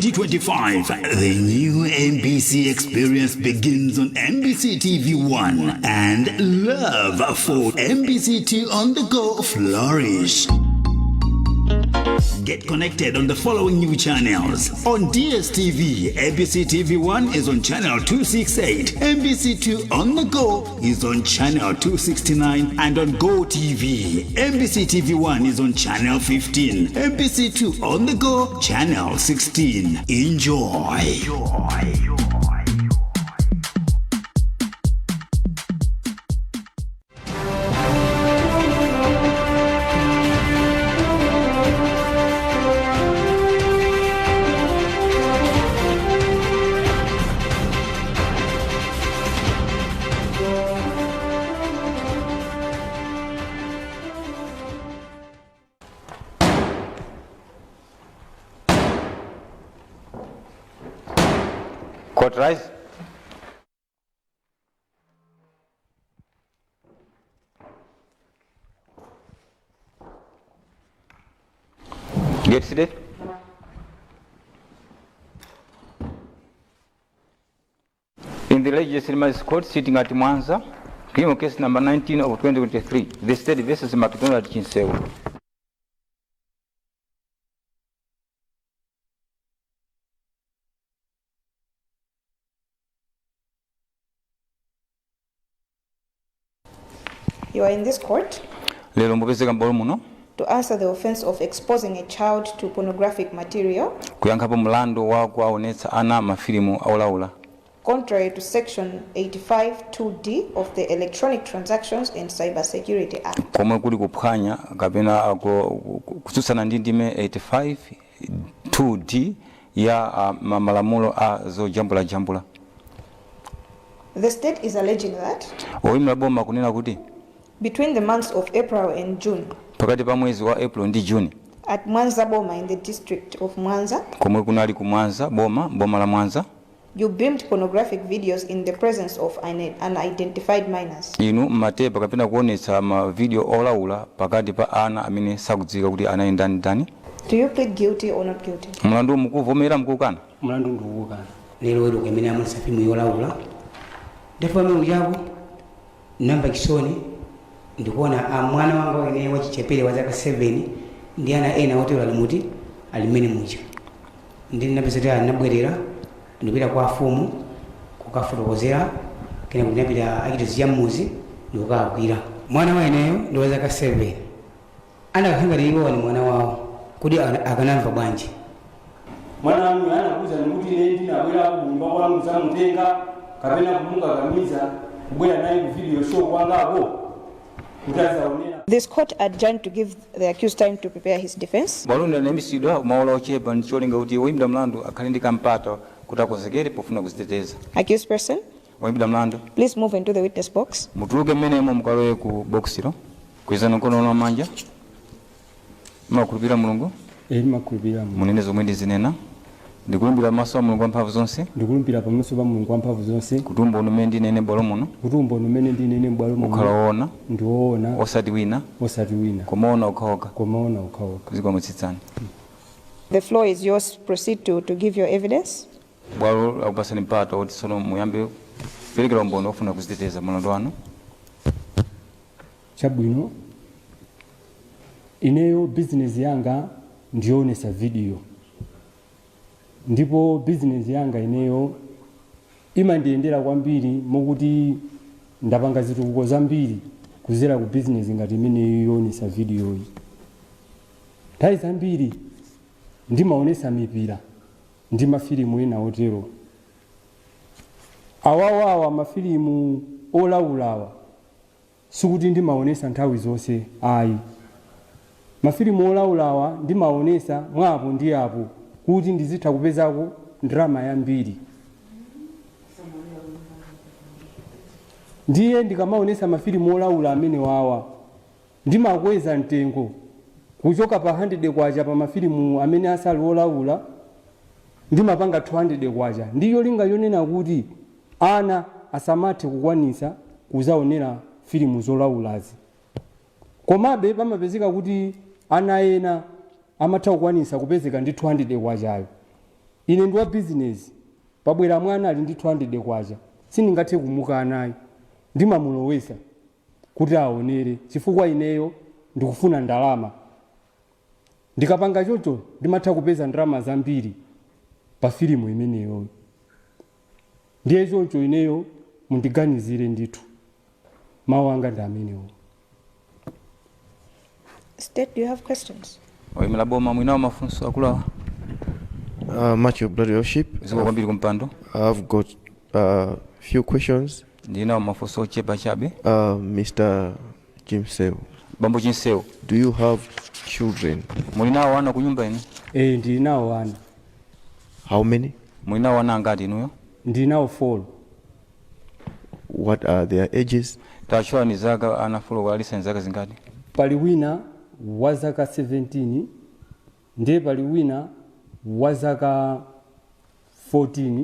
2025, the new MBC experience begins on MBC TV1 and love for MBC 2 on the go flourish. Get connected on the following new channels. On DSTV, MBC TV1 is on channel 268, MBC 2 on the go is on channel 269, and on Go TV, MBC TV1 is on channel 15, MBC 2 on the go, channel 16. Enjoy. Enjoy. Court rise. Get seated. In the Legislative Court sitting at Mwanza, criminal case number 19 of 2023, the state versus McDonald Chinseu. You are in this court Lero mupezeka m'bwalo muno to answer the offense of exposing a child to pornographic material kuyankhapo mlandu wa kuwaonetsa ana mafilimu aulaula contrary to section 85 2D of the Electronic Transactions and Cybersecurity Act. komwe kuli kuphwanya kapena kutsutsana ndi ndime 85 2D ya malamulo a zojambulajambula. The state is alleging that Oyimira boma kunena kuti between the months of April and June pakati pa mwezi wa April ndi June at Mwanza Boma in the district of Mwanza, komwe kunali ku Mwanza boma boma la Mwanza, you beamed pornographic videos in the presence of unidentified minors. inu mmatepa kapena kuonetsa ma video olaula pakati pa ana amene sakudziwika kuti anali ndani ndani. Do you plead guilty or not guilty? Mlandu mukuvomera, mukukana? Mlandu ndikuwukana. Lero weruka imene amonesa filimu yolaula, ndafika pamene kuchako namba chisoni ndikuona a mwana wanga wene wachichepere wa zaka 7 ndi ana ena otero ali muti ali mmene muja. Ndi ndinapeza kuti anabwerera, ndikupita kwa afumu kukafotokozera, kena kuti ndinapita achitozi cha mmuzi ndikukagwira mwana wa ineyo ndi wa zaka 7. Anakakhala ngati iwowa ni mwana wawo, kuti akanamva bwanji? Mwana wanu anakuwuzani kuti ine ndinabwera kunyumba kwanu kudzamutenga kapena kumukakamiza kubwera naye ku video show kwangako kuti azaonera? This court adjourned to give the accused time to prepare his defense. Bwalo linayimitsidwa maola ochepa ndi cholinga kuti woyimbidwa mlandu akhale ndi kampata kuti akonzekere pofuna kuziteteza. Accused person, Woyimbidwa mlandu, please move into the witness box. Mutuluke mmenemo mukalowe ku bokisilo. Kwezani mkono wanu wamanja. Mumakhulupirira Mulungu? Eh, ndimakhulupirira Mulungu. Munene zomwe ndizinena. Ndikulumbira pamaso pa Mulungu wamphamvu zonse Ndikulumbira pamaso pa Mulungu wamphamvu zonse kuti umboni umene ndinene m'bwalo muno kuti umboni umene ndinene m'bwalo ukhala muno woona, ndi woona, osati wina, osati wina, koma woona okhaokha. Koma woona okhaokha. Zikomo, tsitsani. The floor is yours. Proceed to give your evidence. Bwalo lakupasani mpata woti tsono muyambe kuperekera umboni wofuna kuziteteza mlandu wanu. Chabwino, ineyo bizinesi yanga ndiyoonesa video, ndipo bizinesi yanga ineyo imandiyendera kwambiri mokuti ndapanga zitukuko zambiri kuzera ku bizinesi ngati imeneyo yoonesa videoyi. Nthawi zambiri ndimaonesa mipira ndi mafilimu ena otero. Awawawa mafilimu olaulawa sikuti ndimaonesa nthawi zonse ayi. Mafilimu olaulawa ndimaonesa mwapo ndi apo kuti ndizitha kupezako ndalama yambiri. Ndiye ndikamaonesa mafilimu olaula amene wawa ndimakweza mtengo kuchoka pa 100 kwacha pa mafilimu amene asali olaula ndimapanga 200 kwacha, ndiyo linga yonena kuti ana asamathe kukwanisa kuzaonera filimu zolaulazi. Komabe pamapezeka kuti ana ena amatha kukwanisa kupezeka ndi 200 kwachayo. Ine ndi wa bizinesi, pabwera mwana ali ndi 200 kwacha, sindingathe kumukanayi, ndimamulowesa kuti aonere chifukwa ineyo ndikufuna ndalama. Ndikapanga choncho ndimatha kupeza ndalama zambiri pa filimu imeneyoyo. Ndiye choncho ineyo mundiganizire ndithu, mawu anga ndi amenewo. State, do you have questions? Oyimira boma, mwinawo mafunso akuluawa? Much obliged, Your Worship. Zikomo kwambiri kumpando. I've got a few questions. Ndinawo mafunso ochepa chabe. Mr. Chinseu, Bambo Chinseu, do you have children? Muli nawo ana ku nyumba inu? E, ndili nawo ana. How many? Muli nawo ana angati inuyo? Ndili nawo 4. What are their ages? Tatchulani zaka, ana 4 alisa zaka zingati? Pali wina wa zaka 17, ndiye pali wina wa zaka 14,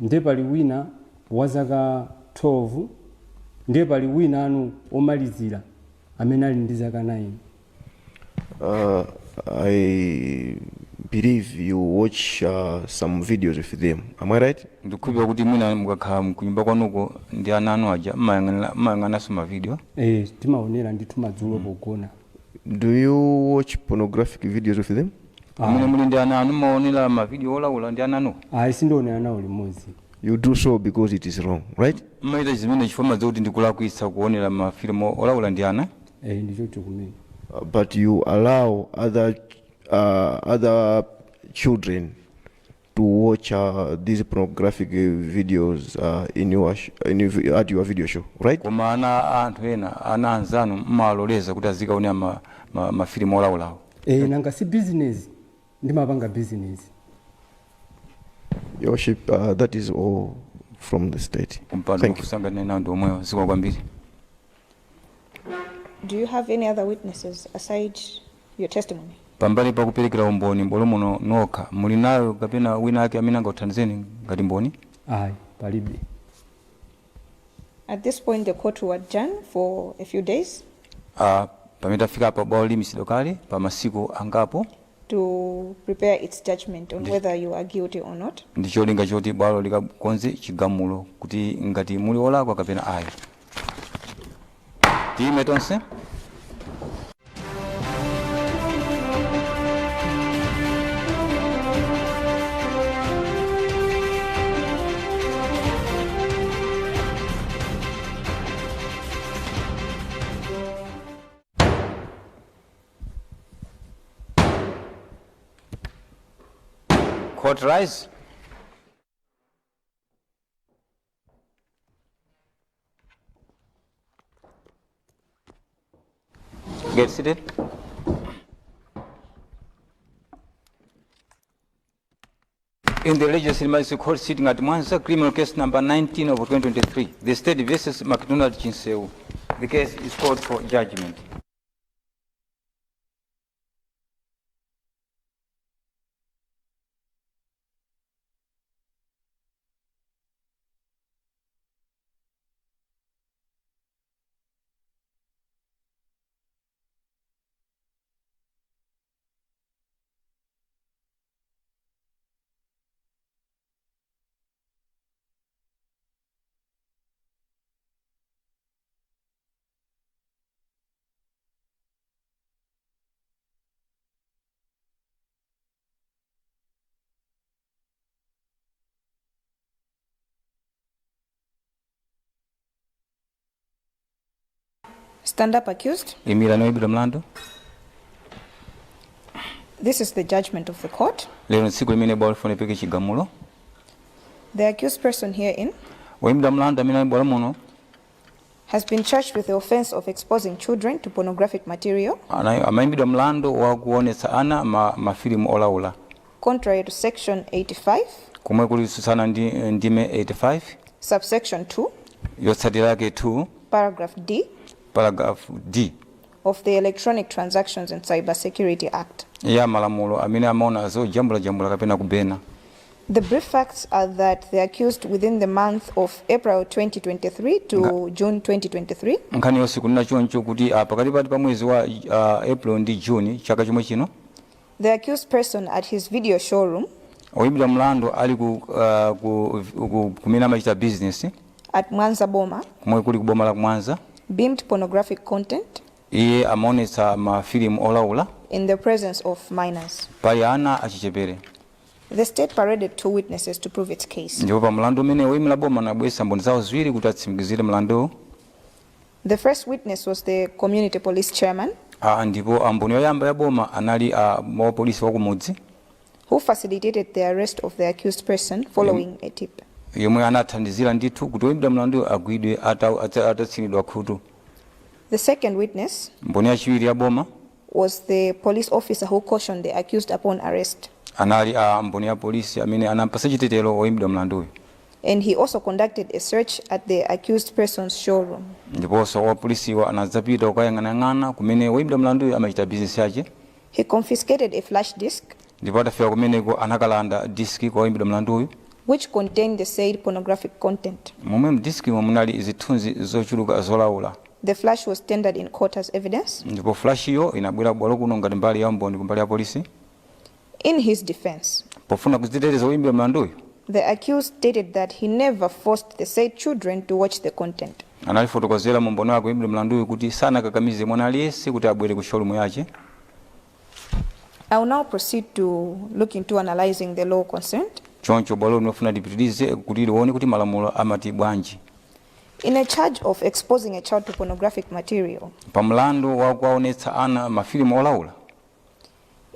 ndiye pali wina wa zaka 12, ndiye pali wina anu omalizira amene ali ndi zaka 9. I believe you watch some videos with them. Am I right? Ndikukhulupirira kuti mwina mukakhala kunyumba kwanuko ndi ana anu aja mmayang'ananso mavidiyo. E, timaonera ndithu madzulo pogona. Do you watch pornographic videos with them? Amene muli ndi ana anu maonera mavidiyo olaula ndi ana anu? Ayi, sindionera nawo limodzi. You do so because it is wrong, right? Mmaita zimene chifukwa madziwa kuti ndikulakwitsa kuonera mafilimu olaula ndi ana? E, ndichocho kumene. But you allow other children to watch these pornographic videos in your sh- in your, at your video show, right? Koma ana a anthu ena, ana anzanu, mmaloleza kuti azikaonera mafilimu olaulawo? E, nanga si business, ndimapanga business. Your Worship, that is all from the state. Kumpando, Thank you. kusangana nawo ndi omwewo. Zikomo kwambiri. Do you have any other witnesses aside your testimony? Pambali pakuperekera umboni m'bwalo muno nokha, muli nayo kapena wina ake amene angakuthandizeni ngati mboni? Ayi, palibe. At this point, the court will adjourn for a few days Pamene tafika apa, bwalo limitsidwa kale pa masiku angapo to prepare its judgment on whether you are guilty or not. Ndi cholinga choti bwalo likakonze chigamulo kuti ngati muli olakwa kapena ayi. Tiyime tonse. Court rise. Get seated. In the Legislative Magistrate Court sitting at Mwanza, criminal case number 19 of 2023, the state versus McDonald Chinseu. The case is called for judgment. Stand up, accused. Imirani oyimbidwa mlandu. This is the judgment of the court. Lero tsiku limene bwalo lifuna lipereke chigamulo. The accused person herein Woyimbidwa mlandu amene ali bwalo muno has been charged with the offense of exposing children to pornographic material amayimbidwa mlandu wakuonetsa ana mafilimu olaula contrary to section 85 komwe kutsutsana ndi ndime 85 subsection 2 yotsatira yake 2 paragraph D paragraph D of the Electronic Transactions and Cybersecurity Act. Ya malamulo amene amaona zojambulajambula kapena kubena. The brief facts are that the accused, within the month of April 2023 to June 2023, Nkhani yonse kunena choncho kuti pakati pati pa mwezi wa April ndi June chaka chomwe chino, the accused person at his video showroom Oyimbidwa mlandu ali ku kumene amachita business at Mwanza Boma kumwe kuli kuboma la Mwanza beamed pornographic content iye amaonetsa mafilimu olaula in the presence of minors. Pali ana achichepere. The state paraded two witnesses to prove its case. Ndipo pa mlandu umene woyimira boma anabweretsa mboni zawo ziwiri kuti atsimikizire mlanduwu. The first witness was the community police chairman Ah, ndipo mboni yoyamba ya boma anali wapolisi wakumudzi who facilitated the arrest of the accused person following a tip. Yomwe anathandizira ndithu kuti woyimbidwa mlandu agwidwe atatsinidwa khutu. The second witness Mboni yachiwiri ya boma was the police officer who cautioned the accused upon arrest. Anali a mboni ya polisi amene anampasa chitetero woyimbidwa mlanduyu. And he also conducted a search at the accused person's showroom. Ndiponso wapolisiwa anadzapita kukayang'anayang'ana kumene woyimbidwa mlanduyu amachita bizinesi yake. He confiscated a flash disk Ndipo atafika kumeneko anakalanda diski kwa woyimbidwa mlanduyu which contained the said pornographic content. Momwe mdiskimo munali zithunzi zochuluka zolaula. The flash was tendered in court as evidence. Ndipo flashiyo inabwera bwalo kuno ngati mbali ya umboni kumbali ya polisi. In his defense, Pofuna kudziteteza woyimbidwa mlanduyu, the accused stated that he never forced the said children to watch the content. Analifotokozera mu umboni wake woyimbidwa mlanduyu kuti sanakakamize mwana aliyense kuti abwere ku showroom yache. I will now proceed to look into analyzing the law concerned. Choncho bwalo linofuna lipitirize kuti lione kuti malamulo amati bwanji. In a charge of exposing a child to pornographic material, Pa mlandu wa kuwaonetsa ana mafilimu olaula,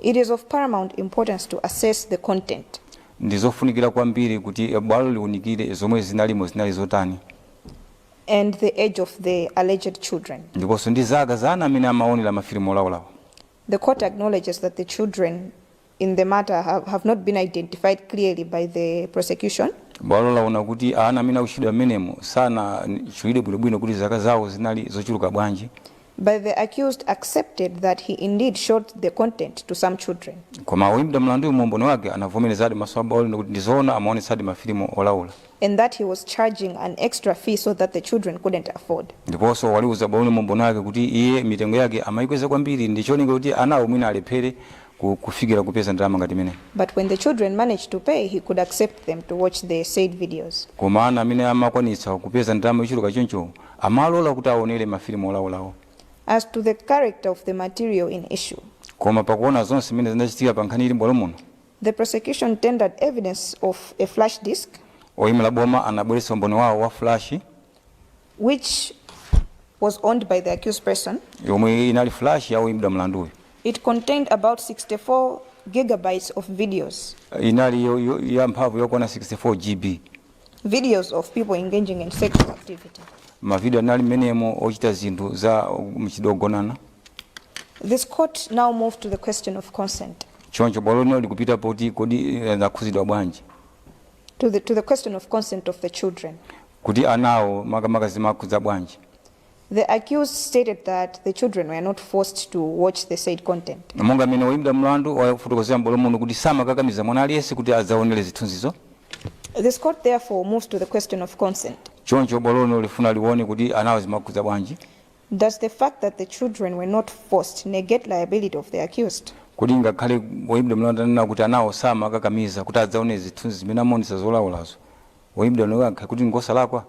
it is of paramount importance to assess the content ndi zofunikira kwambiri kuti bwalo liunikire zomwe zinalimo zinali zotani and the age of the alleged children. Ndiponso ndi zaka za ana amene amaonera mafilimu olaulawa. The court acknowledges that the children in the matter have not been identified clearly by the prosecution. Bwalo laona kuti ana amene akutchulidwa mmenemo sanatchulidwe bwinobwino kuti zaka zawo zinali zochuluka bwanji. But the accused accepted that he indeed showed the content to some children. Koma woyimbidwa mlanduyu mu umboni wake anavomerezadi maso a bwalo lino kuti ndizoona amaonetsadi mafilimu olaula and that he was charging an extra fee so that the children couldn't afford. Ndiponso waliuza bwalo mu umboni wake kuti iye mitengo yake amayikweza kwambiri ndi cholinga kuti anawo mwina alephere kufikira kupeza ndalama ngati imeneyi. But when the children managed to pay, he could accept them to watch the said videos. Koma ana amene amakwanitsa kupeza ndalama yochuluka choncho amalola kuti aonere mafilimu olaulawo. As to the character of the material in issue, Koma pakuona zonse zimene zinachitika pa nkhani ili m'bwalo muno, the prosecution tendered evidence of a flash disk oyimira boma anabweretsa umboni wawo wa flash which was owned by the accused person. Yomwe inali flash ya woyimbidwa mlanduyu. It contained about 64 gigabytes of videos. Inali ya mphamvu yokwana 64 GB. Videos of people engaging in sexual activity. Mavidiyo anali mmenemo ochita zinthu za mchidogonana. This court now moved to the question of consent. Choncho bwalo lino likupita poti kodi lakhuzidwa bwanji. To the question of consent of the children. Kuti anawo makamaka zimakhudza bwanji. The accused stated that the children were not forced to watch the said content. Monga mmene woyimbidwa mlandu wafotokozera m'bwalo muno kuti samakakamiza mwana aliyense kuti adzaonere zithunzizo. This court therefore moves to the question of consent. Choncho bwalo lino lifuna lione kuti anawo zimakhudza bwanji. Does the fact that the children were not forced negate liability of the accused? Kuti ngakhale woyimbidwa mlandu anena kuti anawo samakakamiza kuti adzaone zithunzi zimene amaonetsa zolaulazo, woyimbidwa mlandu kuti ngosalakwa?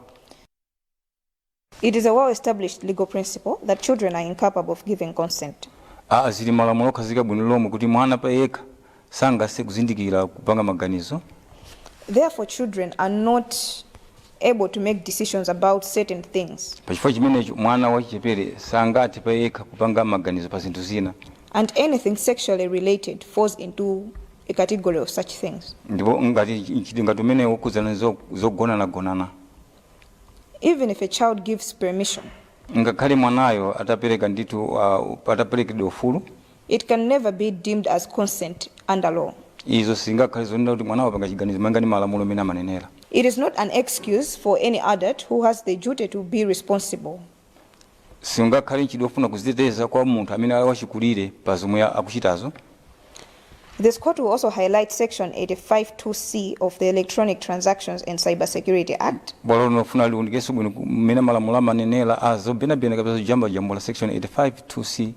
It is a well established legal principle that children are incapable of giving consent. Aa, zili malamulo okhazikika bwino lomwe kuti mwana pa yekha sangathe kuzindikira kupanga maganizo. Therefore, children are not able to make decisions about certain things. Pachifukwa chimenecho mwana wachichepere sangathe pa yekha kupanga maganizo pa zinthu zina. And anything sexually related falls into a category of such things. Ndipo ngati mchitidwe ngati umene wokhudzana zogonanagonana. Even if a child gives permission, Ngakhale mwanayo atapereka ndithu ataperekedwa ufulu, it can never be deemed as consent under law. Izo sizingakhale zonena kuti mwanawo apanga chiganizo malinga ndi malamulo amene amanenera. It is not an excuse for any adult who has the duty to be responsible. Singakhale mchitidwe wofuna kuziteteza kwa munthu amene ali wachikulire pa zomwe akuchitazo. This court will also highlight Section 85(2)(c) of the Electronic Transactions and Cybersecurity Act, Bwalo linofuna liunikenso bwino mmene malamulo amanenera a zobenabena kapena zojambulajambula, section 85 2C,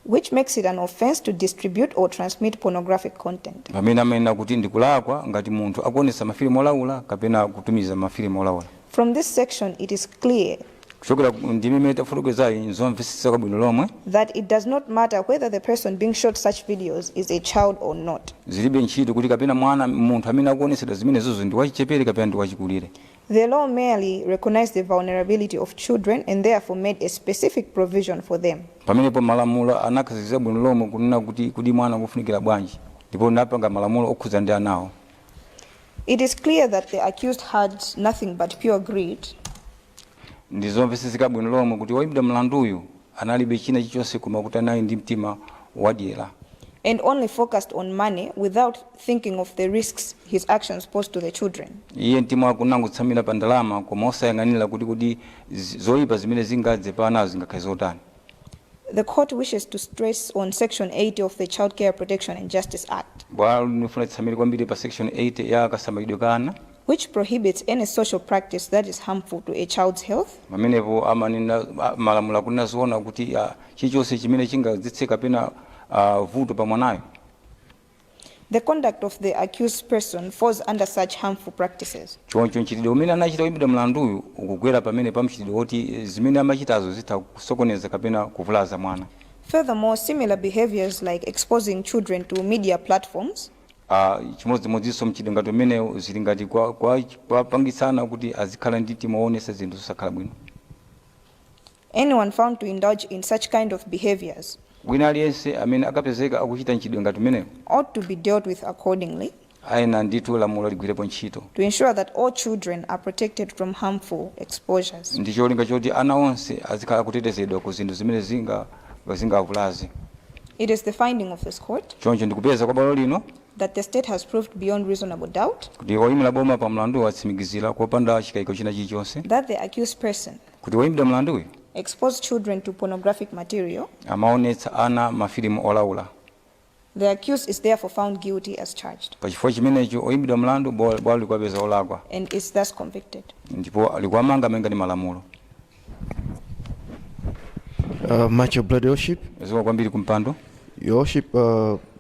Which makes it an offense to distribute or transmit pornographic content. Pamene amanena kuti ndikulakwa ngati munthu akuonetsa mafilimu olaula kapena kutumiza mafilimu olaula. From this section, it is clear Kuchokera ku ndime imene tafotokozayi, nzomvetsetsa bwino lomwe that it does not matter whether the person being shot such videos is a child or not. Zilibe ntchito kuti kapena mwana munthu amene akuonetsedwa zimenezozo ndi wachichepere kapena ndi wachikulire. The law merely recognized the vulnerability of children and therefore made a specific provision for them. Pamenepo malamulo anakhazikitsa bwino lomwe kunena kuti kuti mwana akufunikira bwanji, ndipo napanga malamulo okhudza ndi anawo. It is clear that the accused had nothing but pure greed Ndizomvetsetseka bwino lomwe kuti woyimbidwa mlanduyu analibe china chilichonse koma kuti anali ndi mtima wadyera and only focused on money without thinking of the risks his actions posed to the children. Iye mtima wake unangotsamira pa ndalama koma osayang'anira kuti zoyipa zimene zingadze pa anazo zingakhale zotani. The court wishes to stress on Section 80 of the Child Care Protection and Justice Act, Bwalo linofuna litsamire kwambiri pa Section 80 ya kasamalidwe ka ana, which prohibits any social practice that is harmful to a child's health, pamenepo amanena malamulo akunena zoona kuti chilichonse chimene chingadzetse kapena vuto pa mwanayo. The conduct of the accused person falls under such harmful practices. Choncho mchitidwe umene anachita woyimbidwa mlanduyu ukugwera pamene pa mchitidwe woti zimene amachitazo zitha kusokoneza kapena kuvulaza mwana. Furthermore, similar behaviors like exposing children to media platforms Chimodzimodzinso mchitidwe ngati umenewu zili ngati kwapangitsana kuti azikhala ndi mtima woonetsa zinthu zosakhala bwino. Anyone found to indulge in such kind of behaviors Wina aliyense amene akapezeka akuchita mchitidwe ngati umenewu ought to be dealt with accordingly ayenera ndithu lamulo ligwirepo ntchito to ensure that all children are protected from harmful exposures. Ndi cholinga choti ana onse azikhala akutetezedwa ku zinthu zimene zingavulaze. It is the finding of this court Choncho ndikupeza kwa bwalo lino that the state has proved beyond reasonable doubt kuti oyimira boma pa mlandu watsimikizira kopanda chikayiko china chilichonse that the accused person kuti woyimbidwa mlanduyu exposed children to pornographic material. Amaonetsa ana mafilimu olaula. The accused is therefore found guilty as charged Pachifukwa chimenecho oyimbidwa mlandu bwalo likuwapeza olakwa and is thus convicted. Ndipo likuwamanga malinga ndi malamulo. Much obliged, Your Worship. Zikomo kwambiri kumpando. Your Worship,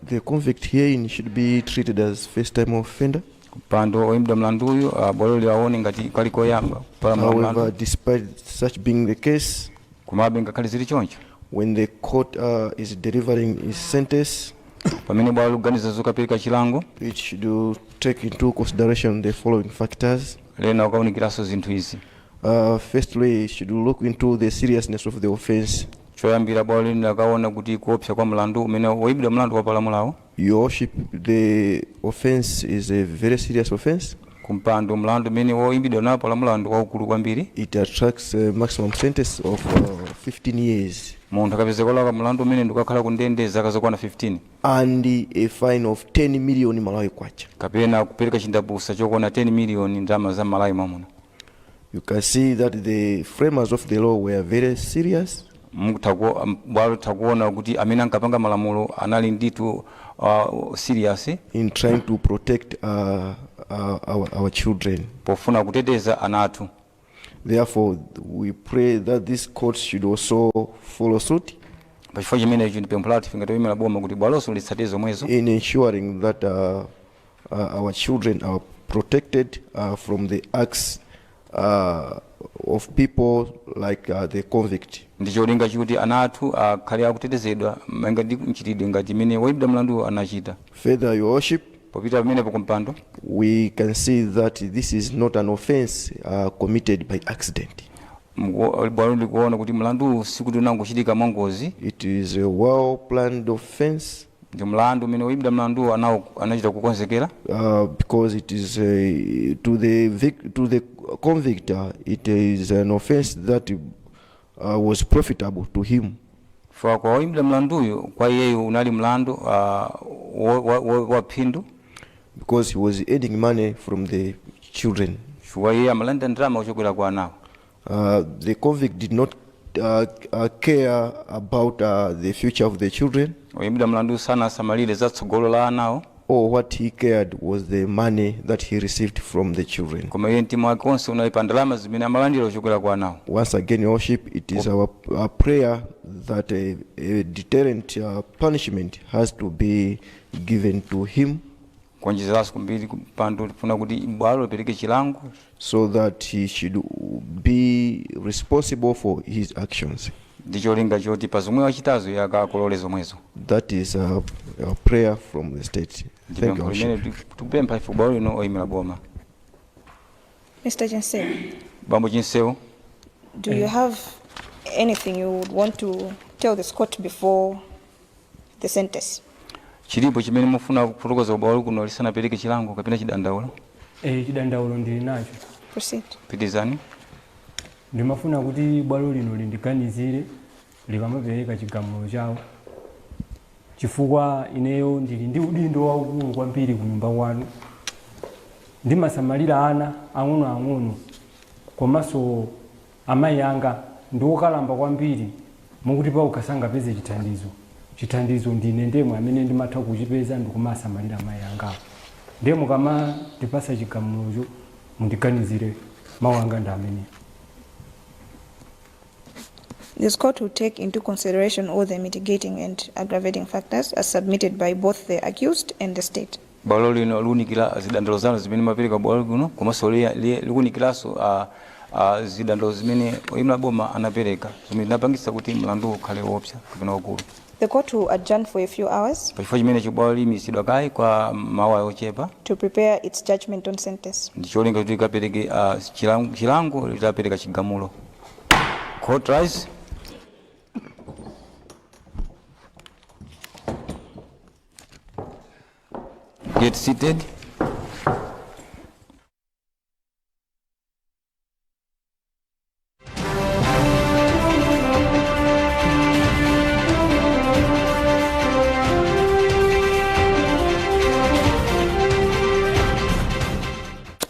the convict herein should be treated as first-time offender. Kumpando, oyimbidwa mlanduyu bwalo liwaone ngati kali koyamba kupalamula However, mlandu. Despite such being the case, Komabe ngakhale zili choncho, when the court is delivering its sentence, pamene bwalo likuganiza zokapereka chilango, it should take into consideration the following factors. Lena ukawunikiranso zinthu izi. Firstly, it should look into the seriousness of the offense. Choyambira bwalo lina lakaona kuti kuopsa kwa mlandu umene woyimbidwa mlandu wapalamulawo. Your Worship, the offense is a very serious offense. Kumpando, mlandu umene woyimbidwa nawo palamula ndi waukulu kwambiri. It attracts a maximum sentence of 15 years Munthu akapezeka olakwa mlandu umene ndikukakhala ku ndende zaka zokwana 15 and a fine of 10 million Malawi kwacha. Kapena kupereka chindapusa chokwana 10 miliyoni ndalama za Malawi mwamuno. You can see that the framers of the law were very serious Bwalo takuona kuti amene ankapanga malamulo anali ndithu serious in trying to protect our children. Pofuna kuteteza ana athu. Therefore, we pray that this court should also follow suit Pachifukwa chimenecho ndi pempho lathu ngati oyimira boma kuti bwalonso litsatire zomwezo in ensuring that our children are protected from the acts of people like the convict. Ndi cholinga chikuti ana athu akhale akutetezedwa malinga ndi mchitidwe ngati imene woyimbidwa mlandu anachita. Further, Your Worship, Popita pamenepo kumpando, we can see that this is not an offense committed by accident. Bwalo likuona kuti mlanduwu sikuti unangochitika mwangozi. It is a well-planned offense. Ndi mlandu umene woyimbidwa mlanduwu anachita kukonzekera. Because it is to the convict, it is an offense that was profitable to him. Chifukwa kwa woyimbidwa mlanduyu, kwa iyeyo unali mlandu wa phindu. Because he was earning money from the children. Chifukwa iye amalandira ndalama kuchokera kwa anawo. The convict did not care about the future of the children. Woyimbidwa mlandu sanasamalire za tsogolo la anawo. All what he cared was the money that he received from the children. Koma iye mtima wake wonse unali pa ndalama zimene amalandira kuchokera kwa anawo. Once again, Your Worship, it is our prayer that a deterrent punishment has to be given to him Kuonjezeranso kumbiri pando tifuna kuti bwalo lipereke chilango so that he should be responsible for his actions. Ndi cholinga choti pa zomwe wachitazo iye akakolole zomwezo. That is a prayer from the state. Ndi Thank you, pempho limene Worship. tikupempha ife bwalo lino oyimira boma. Mr. Chinseu, Bambo Chinseu, do you have anything you would want to tell this court before the sentence? Chilipo chimene mufuna kufotokoza bwalo kuno lisanapereke chilango kapena chidandaulo? Chidandaulo ndili nacho. Proceed. Pitizani. Ndimafuna kuti bwalo lino lindiganizire likamapereka chigamulo chawo, chifukwa ineyo ndili ndi udindo waukulu kwambiri ku nyumba kwanu. Ndimasamalira ana ang'onoang'ono, komanso amayi anga ndi okalamba kwambiri, mukuti paokha sangapeze chithandizo. Chithandizo ndine ndemwe amene ndimatha kuchipeza ndikumasamalira amayi angawo. Ndiye mukamandipasa chigamulocho mundiganizire. Mawu anga ndi amenewo. This court will take into consideration all the mitigating and aggravating factors as submitted by both the accused and the state. Bwalo lino liwunikira zidandaulo zanu zimene mapereka bwalo kuno, komanso liwunikiranso zidandaulo zimene oyimira boma anapereka zomwe zinapangitsa kuti mlandu ukhale woopsa kapena wakulu. The court will adjourn for a few hours Pachifukwa chimenecho bwalo liyimitsidwa kaye kwa maola ochepa to prepare its judgment on sentence. Ndi cholinga kuti likapereke chilango litapereka chigamulo. Court rise. Get seated.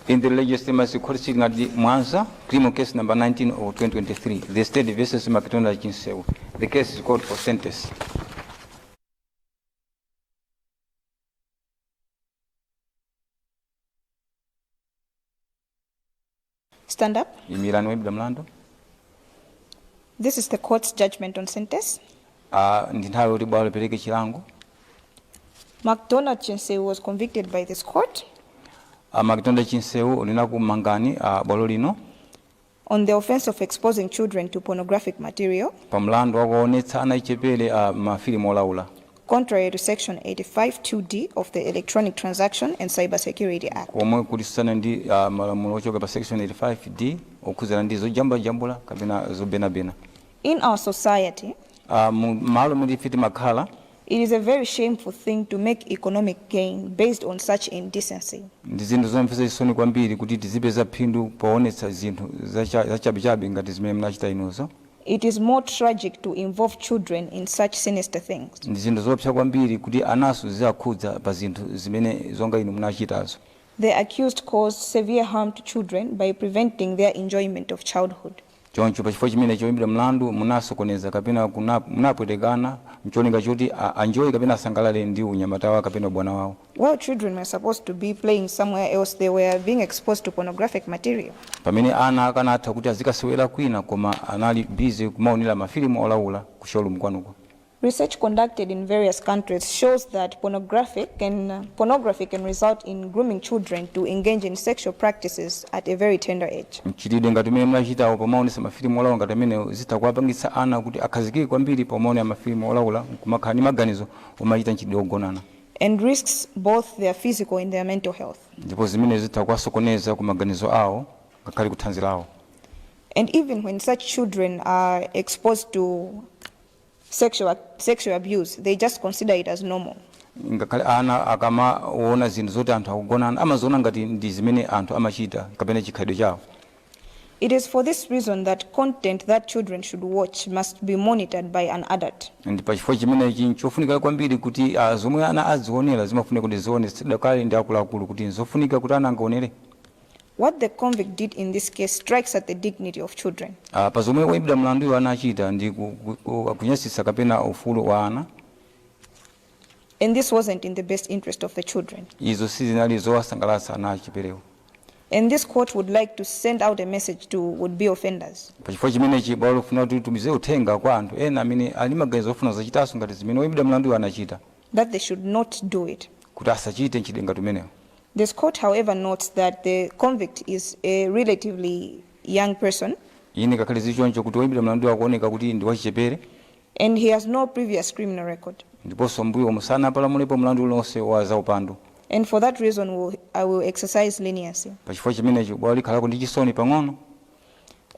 In the Legislative Court sitting at the Mwanza, criminal case number 19 of 2023, the state versus McDonald Chinseu. The case is called for sentence. Stand up. Imirani woimbidwa mlandu. This is the court's judgment on sentence. Ndi nthawi yoti bwalo lipereke chilango. McDonald Chinseu was convicted by this court McDonald Chinseu linakumangani bwalo lino on the offense of exposing children to pornographic material pa mlandu wakuonetsa ana achichepere mafilimu olaula contrary to section 85 2D of the Electronic Transaction and Cybersecurity Act. Komwe kutsutsana ndi malamulo ochoka pa section 85D okhudzana ndi zojambulajambula kapena zobenabena. In our society, Mu malo mwe ife timakhala, it is a very shameful thing to make economic gain based on such indecency. Ndi zinthu zomvetsa chisoni kwambiri kuti tizipeza phindu poonetsa zinthu zachabechabe ngati zimene munachita inuzo. It is more tragic to involve children in such sinister things. Ndi zinthu zoopsa kwambiri kuti anaso ziwakhudza pa zinthu zimene zonga inu munachitazo. The accused caused severe harm to children by preventing their enjoyment of childhood. Choncho pachifukwa chimene choyimbidwa mlandu munasokoneza kapena munapwetekana mcholinga choti anjoye kapena asangalale ndi unyamata wawo kapena ubwana wawo. While children were supposed to be playing somewhere else, they were being exposed to pornographic material. Pamene ana akanatha kuti azikasewera kwina, koma anali busy kumaonera mafilimu olaula ku showroom kwanuko. Research conducted in various countries shows that pornography can result in grooming children to engage in sexual practices at a very tender age. Mchitidwe ngati umene munachitawo pomaonesa mafilimu olaula ngati amene zitha kuwapangitsa ana kuti akhazikike kwambiri pomaonera mafilimu olaula nkumakhala ndi maganizo omachita mchitidwe ogonana and risks both their physical and their mental health. Ndipo zimene zitha kuwasokoneza ku maganizo awo ngakhale kuthanzi lawo. And even when such children are exposed to sexual abuse, they just consider it as normal. Ngakhale ana akamaona zinthu zoti anthu akugonana amaziona ngati ndi zimene anthu amachita kapena chikhalidwe chawo. It is for this reason that content that children should watch must be monitored by an adult. Ndi pachifukwa chimenechi nchofunika kwambiri kuti zomwe ana azionera zimafunika kuti zionetsedwe kale ndi akuluakulu kuti nzofunika kuti ana angaonere. What the convict did in this case strikes at the dignity of children. Pa zomwe woyimbidwa mlanduyo anachita ndi kunyasitsa kapena ufulu wa ana. And this wasn't in the best interest of the children. Izo sizinali zowasangalatsa ana achicheperewo. And this court would like to send out a message to would-be offenders Pachifukwa chimenechi bwalo lifuna kuti litumize uthenga kwa anthu ena amene ali maganizo ofuna zachitanso ngati zimene oyimbidwa mlanduyo anachita, that they should not do it. Kuti asachite mchitidwe ngati umenewo. This court, however, notes that the convict is a relatively young person Ine ngakhale zili choncho kuti woyimbidwa mlanduyo akuoneka kuti ndi wachichepere and he has no previous criminal record. Ndiponso mbuyomu sanapalamulepo mlandu uliwonse wa zaupandu. And for that reason, I will exercise leniency. Pachifukwa chimenechi bwalo likhalako ndi chisoni pang'ono.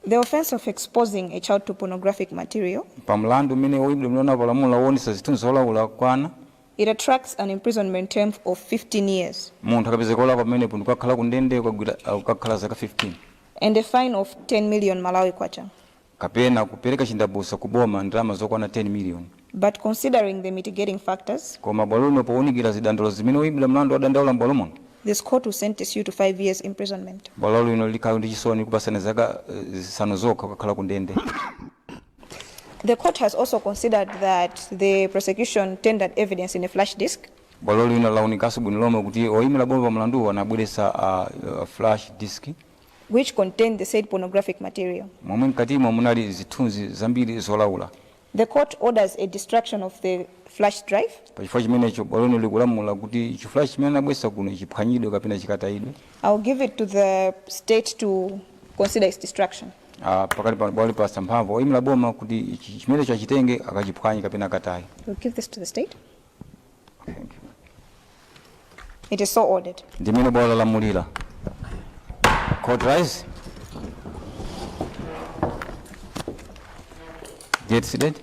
The offense of exposing a child to pornographic material, Pa mlandu umene woyimbidwa mlandu anapalamula woonetsa zithunzi zolaula kwa ana, it attracts an imprisonment term of 15 years munthu akapezeka olakwa pamenepo ndikukakhala kundende kukakhala zaka 15 and a fine of 10 million Malawi kwacha. Kapena kupereka chindapusa ku boma ndalama zokwana 10 million. But considering the mitigating factors, Koma bwalo lino powunikira zidandaulo zimene woyimbidwa mlandu wadandaula m'bwalo muno, this court will sentence you to 5 years imprisonment. Bwalo lino likhala ndi chisoni kupasana zaka 5 zokha kukakhala ku ndende. The court has also considered that the prosecution tendered evidence in a flash disk. Bwalo lino launikanso bwino lomwe kuti oyimira boma pa mlanduwu anabweretsa flash disk which contained the said pornographic material. Momwe mkatimo munali zithunzi zambiri zolaula. The court orders a destruction of the flash drive. Pachifukwa chimenecho bwalo lino likulamula kuti chiflash chimene anabweretsa kuno chiphwanyidwe kapena chikatayidwe. I will give it to the state to consider its destruction. Pakali pano bwalo lipasa mphamvu oyimira boma kuti chimenecho achitenge akachiphwanye kapena akataye. We'll give this to the state. Thank you. It is so ordered. Ndimene bwalo lalamulira. Court rise. Get seated.